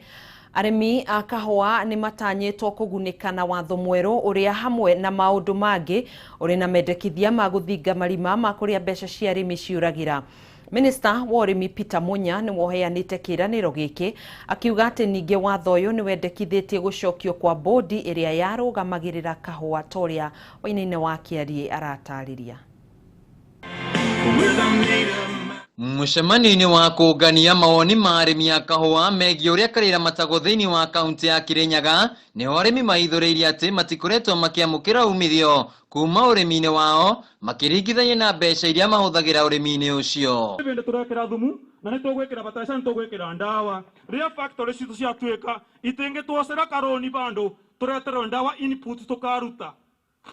arĩmi a kahũa nĩ matanyĩtwo kũgunĩka na watho mwerũ ũrĩa hamwe na maũndũ mangĩ ũrĩ na mendekithia ma gũthinga marima ma kũrĩa mbeca cia arĩmi ciũragĩra. Minista wa ũrĩmi Peter Munya nĩ woheanĩte kĩĩranĩro gĩkĩ akiuga atĩ ningĩ watho ũyũ nĩ wendekithĩtie gũcokio kwa bodi ĩrĩa yarũgamagĩrĩra kahũa ta ũrĩa Wainaina wa Kĩariĩ aratarĩria. Mũcemanio-inĩ wa kũngania mawoni ma arĩmi a kahũa megiĩ ũrĩa karĩramatagwo thĩinĩ wa kaunti ya Kirinyaga nĩho arĩmi maithũrĩirie atĩ matikoretwo makĩamũkĩra umithio kuma ũrĩmi-inĩ wao makĩringithania na mbeca iria mahũthagĩra ũrĩmi-inĩ ũcio. Hĩndĩ tũrekĩra thumu na nĩ tũgwĩkĩra bataraitha nĩ tũgwĩkĩra ndawa rĩrĩa factory citũ ciatuĩka itingĩtwocera karũni bandũ tũreterwo ndawa input tũkaruta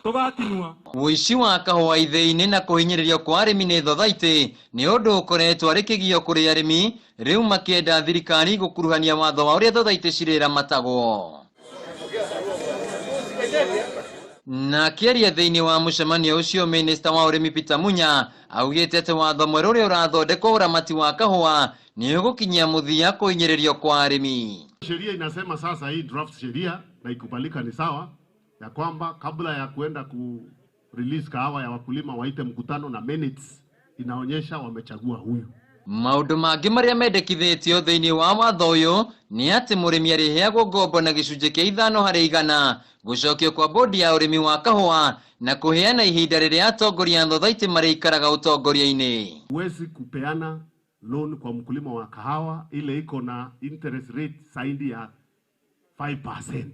tũgatinua. Ũici wa kahũa ithĩi-inĩ na kũhinyĩrĩrio kwa arĩmi nĩ thothaitĩ nĩ ũndũ ũkoretwo arĩ kĩgio kũrĩ arĩmi rĩu makĩenda thirikari gũkuruhania watho wa ũrĩa thothaitĩ cirĩramatagwo. Na akĩaria thĩinĩ wa mũcemanio ũcio, minista wa ũrĩmi Peter Munya augĩte atĩ watho mwerũ ũrĩa ũrathondekwo ũramati wa kahũa nĩ ũgũkinyia mũthia kũhinyĩrĩrio kwa arĩmi. Sheria inasema sasa, hii draft sheria na ikubalika ni sawa, ya kwamba kabla ya kuenda ku release kahawa ya wakulima waite mkutano na minutes inaonyesha wamechagua huyu. Maũndũ mangĩ marĩa mendekithĩtio thĩinĩ wa watho ũyũ nĩ atĩ mũrĩmi arĩheagwo ngombo na gĩcunjĩ kĩa 5% gũcokio kwa bodi ya ũrĩmi wa kahũa na kũheana ihinda rĩrĩa atongoria a thothaitĩ marĩikaraga ũtongoria-inĩ. Huwezi kupeana loan kwa mkulima wa kahawa ile iko na interest rate zaidi ya 5%.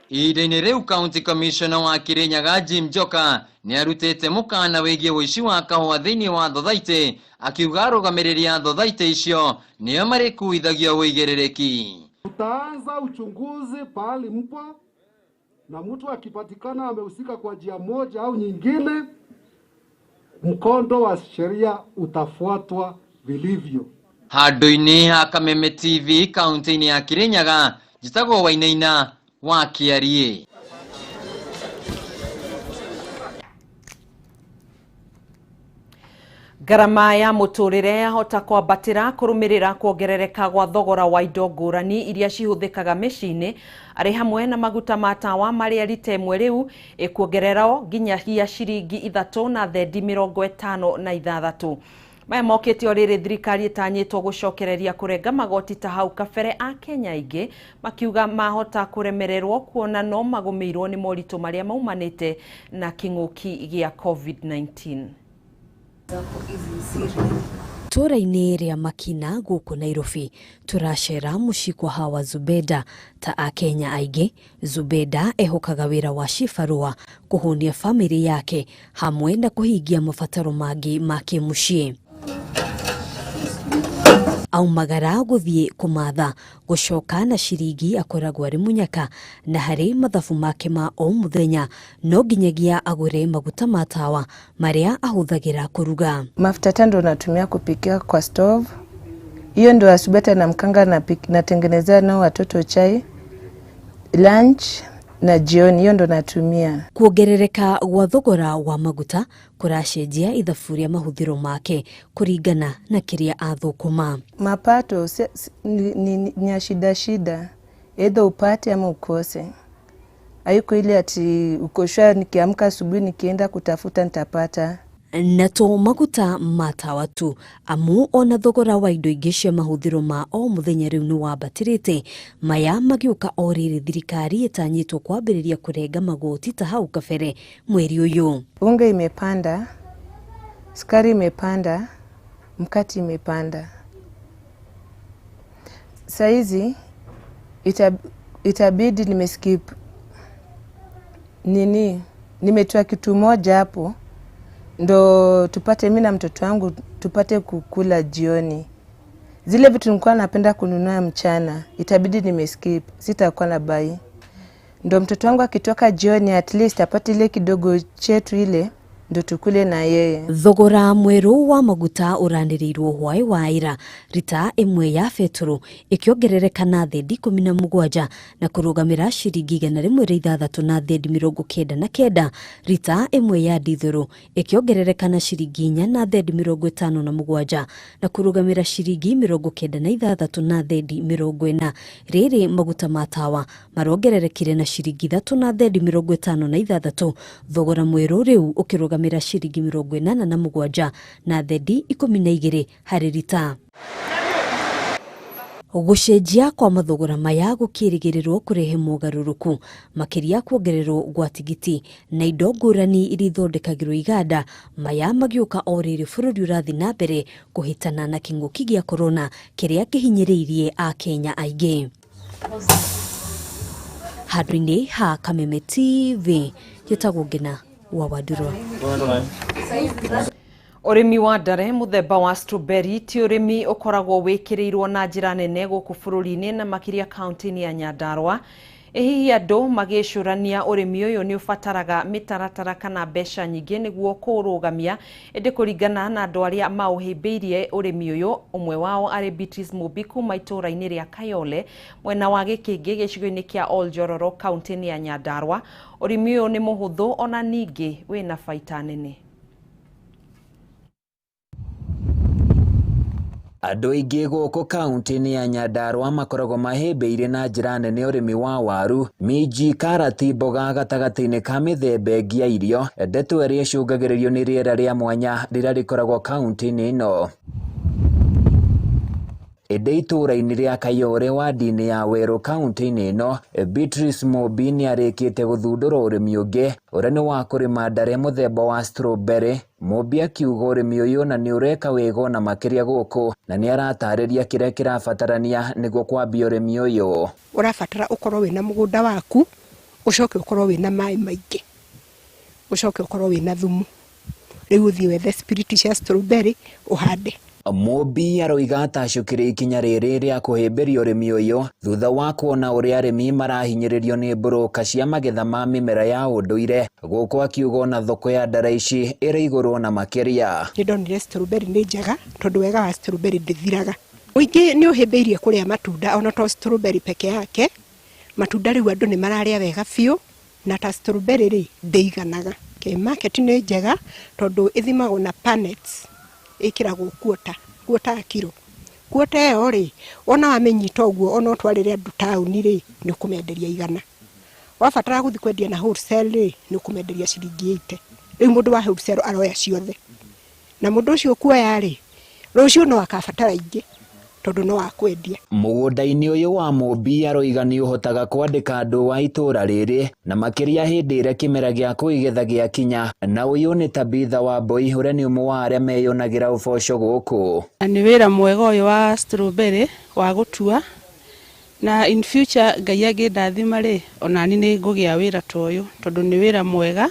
Ihinda-inĩ rĩu county commissioner wa Kirinyaga Jim Njoka nĩ arutĩte mũkana wĩgiĩ ũici wa kahũa thĩinĩ wa thothaitĩ akiuga arũgamĩrĩri a thothaitĩ icio nĩo marĩkuithagio ũigĩrĩrĩki. Tutaanza uchunguzi pahali mpo, na mtu akipatikana amehusika kwa njia moja au nyingine, mkondo wa sheria utafuatwa vilivyo. Handũ-inĩ ha Kameme TV kaunti-inĩ ya Kirinyaga njĩtagwo Wainaina wa Kĩariĩ. Ngarama ya mũtũrĩre yahota kwambatĩra kũrũmĩrĩra kuongerereka gwa thogora wa indo ngũrani iria cihũthĩkaga mĩciĩ-inĩ arĩ hamwe na maguta ma tawa marĩa rita ĩmwe rĩu ĩkuongererwo nginyagia ciringi 3.56. Maya mokĩte o rĩrĩ thirikari ĩtanyĩtwo gũcokereria kũrenga magoti ta hau kabere a Kenya aingĩ makiuga mahota kũremererwo kuona no magũmĩirwo nĩ moritũ marĩa maumanĩte na kĩng'ũki gĩa COVID-19. Itũũra-inĩ rĩa Makina gũkũ Nairobi tũracera mũciĩ kwa Hawa Zubeda. Ta akenya aingĩ, Zubeda ehokaga wĩra wa cibarũa kũhũnia bamĩrĩ yake hamwe na kũhingia mabataro mangĩ ma kĩmũciĩ. Aumagara gũthiĩ kũmatha gũcoka na ciringi akoragwo arĩ mũnyaka, na harĩ mathabu make ma o mũthenya no nginyagia agũre maguta ma tawa marĩa ahũthagĩra kũruga. Mafuta tando natumia kupikia kwa stove. Hiyo ndio asubuhi hata na mkanga natengenezea nao watoto chai, lunch na jioni, hiyo ndo natumia. Kuongerereka gwa thogora wa maguta kũracenjia ithabu rĩa mahũthĩro make kũringana na kĩrĩa athũkũma. Mapato ni ya shida shida, either upate ama ukose. Haiko ile ati uko sure nikiamka asubuhi nikienda kutafuta nitapata. Na to maguta ma tawa tu amu ona thogora wa indo ingĩ cia mahũthĩro ma o mũthenya rĩu nĩ wambatĩrĩte. Maya magĩũka o rĩrĩ thirikari ĩtanyĩtwo kwambĩrĩria kũrenga magoti ta hau kabere mweri ũyũ. Unga imepanda, sukari imepanda, mkate imepanda. Saizi itabidi nimeskip nini, nimetoa kitu moja hapo ndo tupate mimi na mtoto wangu tupate kukula jioni. Zile vitu nilikuwa napenda kununua mchana itabidi nimeskip, sitakuwa na buy. Ndo mtoto wangu akitoka jioni at least apate ile kidogo chetu ile ndo tukule na yeye. Thogora mwerũ wa maguta ũranĩrĩirwo hwaĩ wa ira, rita ĩmwe ya betũrũ ĩkĩongerereka na thendi 17 na kũrũgamĩra ciringi 106.99, rita ĩmwe ya ndithũrũ ĩkĩongerereka na ciringi 4.57 na kũrũgamĩra ciringi 96.40. Rĩrĩ maguta ma tawa marongererekire na ciringi 3.56, thogora mwerũ rĩu ũkĩrũgamĩra ciringi 87 na thendi 12 harĩ rita. Gũcenjia kwa mathogora maya gũkĩrĩgĩrĩrwo kũrehe mogarũrũku makĩria kuongererwo gwa tigiti na indo ngũrani iria ithondekagĩrwo iganda, maya magĩũka o rĩrĩ bũrũri ũrathiĩ na mbere kũhĩtana na kĩng'ũki gĩa korona kĩrĩa kĩhinyĩrĩirie Akenya aingĩ. Handũ-inĩ ha Kameme TV, njĩtagwo Ngina wa Wandurwa. Ũrĩmi wa ndare mũthemba wa strawberry ti ũrĩmi ũkoragwo wĩkĩrĩirwo na njĩra nene gũkũ bũrũri-inĩ na makĩria kaunti-inĩ ya Nyandarua. Ĩ hihi andũ magĩcũrania ũrĩmi ũyũ nĩ ũbataraga mĩtaratara kana mbeca nyingĩ nĩguo kũũrũgamia, ĩndĩ kũringana na andũ arĩa maũhĩmbĩirie ũrĩmi ũyũ, ũmwe wao arĩ Beatrice Mũmbi kuma itũũra-inĩ rĩa Kayole mwena wa Gĩkĩngĩ gĩcigo-inĩ kĩa Oljororo kaunti-inĩ ya Nyandarua, ũrĩmi ũyũ nĩ mũhũthũ ona ningĩ wĩna baita nene. Andũ aingĩ gũkũ kaunti-inĩ ya Nyandarua makoragwo mahĩmbĩirie na njĩra nene ũrĩmi wa waru, minji, karati, mboga gatagatĩ-inĩ ka mĩthemba ĩngĩ ya irio, ndeto ĩrĩa ĩcũngagĩrĩrio nĩ rĩera rĩa mwanya rĩrĩa rĩkoragwo kaunti-inĩ ĩno. Ĩndĩ itũũra-inĩ rĩa Kayore wadi-inĩ ya Werũ kaunti-inĩ ĩno, Beatrice Mũmbi nĩarĩkĩte gũthundũra ũrĩmi ũngĩ ũrĩa nĩ wa kũrĩma ndare mũthemba wa strawberry. Mũmbi akiuga ũrĩmi ũyũ na nĩ ũreka wega ona makĩria gũkũ na nĩ aratarĩria kĩrĩa kĩrabatarania nĩguo kwambia ũrĩmi ũyũ. Ũrabatara ũkorwo wĩna mũgũnda waku, ũcoke ũkorwo wĩna maĩ maingĩ, ũcoke ũkorwo wĩna thumu, rĩu ũthiĩ wethe spirit cia strawberry ũhande. Mũmbi aroiga atacũkĩire ikinya rĩrĩ rĩa kũhĩmbĩria ũrĩmi ũyũ thutha wa kuona ũrĩa arĩmi marahinyĩrĩrio nĩ mburũka cia magetha ma mĩmera ya ũndũire, gũkũ akiuga ona thoko ya ndara ici ĩrĩ igũrũ na makĩria. Nĩ ndonire strawberry nĩ njega tondũ wega wa strawberry ndĩthiraga. Mũingĩ nĩ ũhĩmbĩirie kũrĩa matunda ona to strawberry peke yake, matunda rĩu andũ nĩ mararĩa wega biũ na ta strawberry rĩ ndĩiganaga. Market nĩ njega tondũ ĩthimagwo na punnets, ĩkĩragwo quarter, quarter ya kiro. Quarter ĩyo rĩ, wona wamĩnyita ũguo ona ũtwarĩre andũ taũni rĩ, nĩ ũkũmenderia 100. Wabatara gũthiĩ kwendia na wholesale rĩ, nĩ ũkũmenderia ciringi 80. Rĩu mũndũ wa wholesale aroya ciothe. Na mũndũ ũcio ũkuoya rĩ, rũciũ no akabatara ingĩ tondũ no akwendia. Mũgũnda-inĩ ũyũ wa Mũmbi aroiga nĩ ũhotaga kwandĩka andũ a itũũra rĩrĩ na makĩria hĩndĩ ĩrĩa kĩmera gĩa kũigetha gĩakinya, na ũyũ nĩ Tabitha Wambui ũrĩa nĩ ũmwe wa arĩa meyonagĩra ũboco gũkũ. Na nĩ wĩra mwega ũyũ wa strawberry wa gũtua, na in future Ngai angĩndathima rĩ, onani nĩ ngũgĩa wĩra ta ũyũ tondũ nĩ wĩra mwega.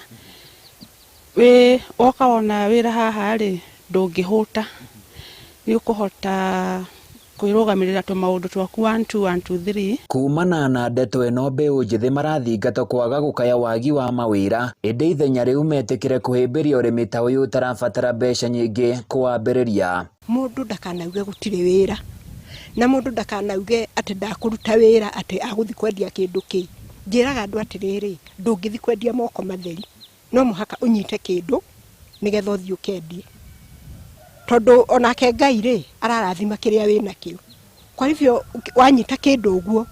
Wĩ woka wona wĩra haha rĩ, ndũngĩhũta, nĩ ũkũhota kwĩrũgamĩrĩra tũmaũndũ twaku 1 2 1 2 3. Kumana na ndeto ĩno mbeũ njĩthĩ marathingata kwaga gũkaya wagi wa mawĩra, ĩndĩ ithenya rĩu metĩkĩre kũhĩmbĩria ũrĩmi ta ũyũ ũtarabatara mbeca nyingĩ kũwambĩrĩria. Mũndũ ndakanauge gũtirĩ wĩra, na mũndũ ndakanauge atĩ ndakũruta wĩra atĩ agũthiĩ kwendia kĩndũ kĩ. Njĩraga andũ atĩrĩrĩ, ndũngĩthiĩ kwendia moko matheri, no mũhaka ũnyite kĩndũ nĩgetha ũthiĩ ũkendie, tondũ onake Ngai rĩ ararathima kĩrĩa wĩnakĩo. Kwa hivyo wanyita kĩndũ ũguo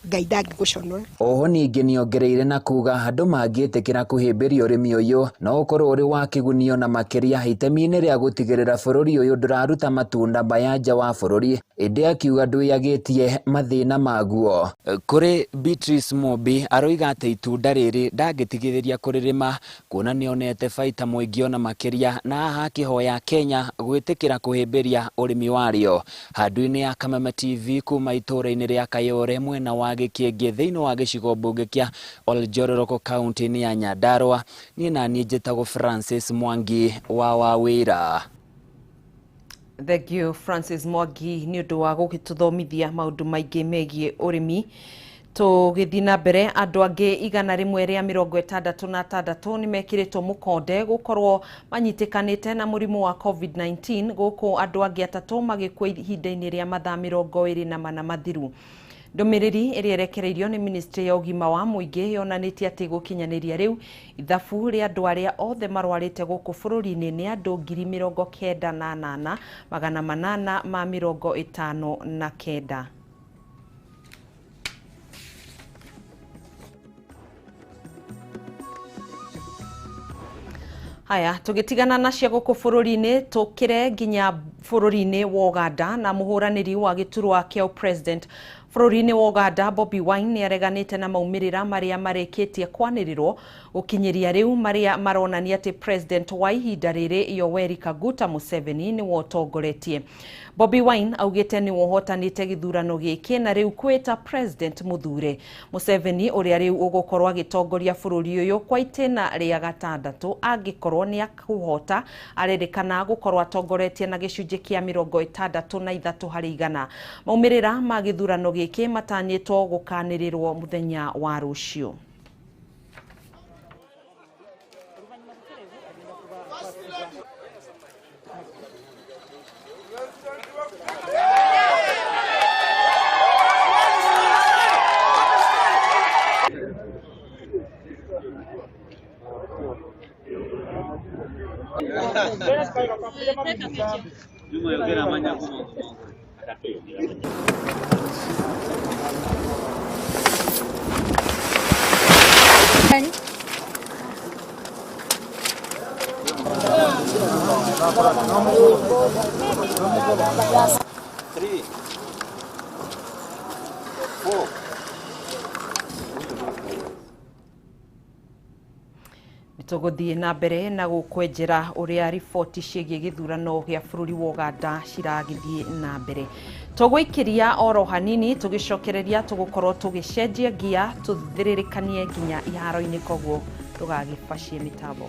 Ngai ndangĩgũconora. Oho ningĩ nĩongereire na kuga andũ mangĩtĩkĩra kũhĩmbĩria ũrĩmi ũyũ no ũkorwo ũrĩ wa kĩgunio na makĩria itemi-inĩ rĩa gũtigĩrĩra bũrũri ũyũ ndũraruta matunda maya nja wa bũrũri, ĩndĩ akiuga ndwĩyagĩtie mathĩna maguo. Kũrĩ Beatrice Mũmbi aroiga atĩ itunda rĩrĩ ndangĩtigithĩria kũrĩrĩma kuona nĩonete baita mũingĩ ona makĩria, na haha akĩhoya Kenya gwĩtĩkĩra kũhĩmbĩria ũrĩmi warĩo. Handũ-inĩ ya Kameme TV kuma itũũra-inĩ rĩa Kayore mwena wa Gĩkĩngĩ thĩinĩ wa gĩcigo mbunge kĩa Oljororoko kaunti-inĩ ya Nyandarua, niĩ naniĩ njĩtagwo Francis Mwangi wa Wawĩra. Thank you Francis Mwangi nĩ ũndũ wa gũgĩtũthomithia maũndũ maingĩ megiĩ ũrĩmi. Tũgĩthiĩ na mbere, andũ angĩ 166 nĩ mekĩrĩtwo mũkonde gũkorwo manyitĩkanĩte na mũrimũ wa COVID-19, gũkũ andũ angĩ 3 magĩkua ihinda-inĩ rĩa mathaa 24 mathiru. Ndũmĩrĩri ĩrĩa ĩrekereirio nĩ ministry ya ũgima wa mũingĩ yonanĩtie atĩ gũkinyanĩria rĩu ithabu rĩa andũ arĩa othe marwarĩte gũkũ bũrũri-inĩ nĩ andũ 98,859. Haya, tũgĩtigana na cia gũkũ bũrũri-inĩ, tũkĩre nginya bũrũri-inĩ wa Uganda na mũhũranĩri wa gĩturwa kĩa president bũrũri-inĩ wa Uganda Bobi Wine nĩ areganĩte na maumĩrĩra marĩa marĩkĩtie kwanĩrĩrwo gũkinyĩria rĩu marĩa maronania atĩ president wa ihinda rĩrĩ Yoweri Kaguta Museveni nĩwe ũtongoretie. Bobi Wine augĩte nĩwe ũhotanĩte gĩthurano gĩkĩ na rĩu kwĩta president mũthure. Museveni ũrĩa rĩu ũgũkorwo agĩtongoria bũrũri ũyũ kwa itĩna rĩa gatandatũ angĩkorwo nĩ akũhota, arerĩkana gũkorwo atongoretie na gĩcunjĩ kĩa 63 harĩ igana. Maumĩrĩra ma gĩthurano gĩkĩ matanyĩtwo gũkanĩrĩrwo mũthenya wa rũciũ. Three, four. Tũgũthiĩ na mbere na gũkwenjera ũrĩa riboti ciĩgiĩ gĩthurano gĩa bũrũri wa Uganda ciragĩthiĩ na mbere. Tũgũikĩria oro hanini tũgĩcokereria tũgũkorwo tũgĩcenjia ngia tũthĩrĩrĩkanie nginya iharo-inĩ, koguo ndũgagĩbacie mĩtambo.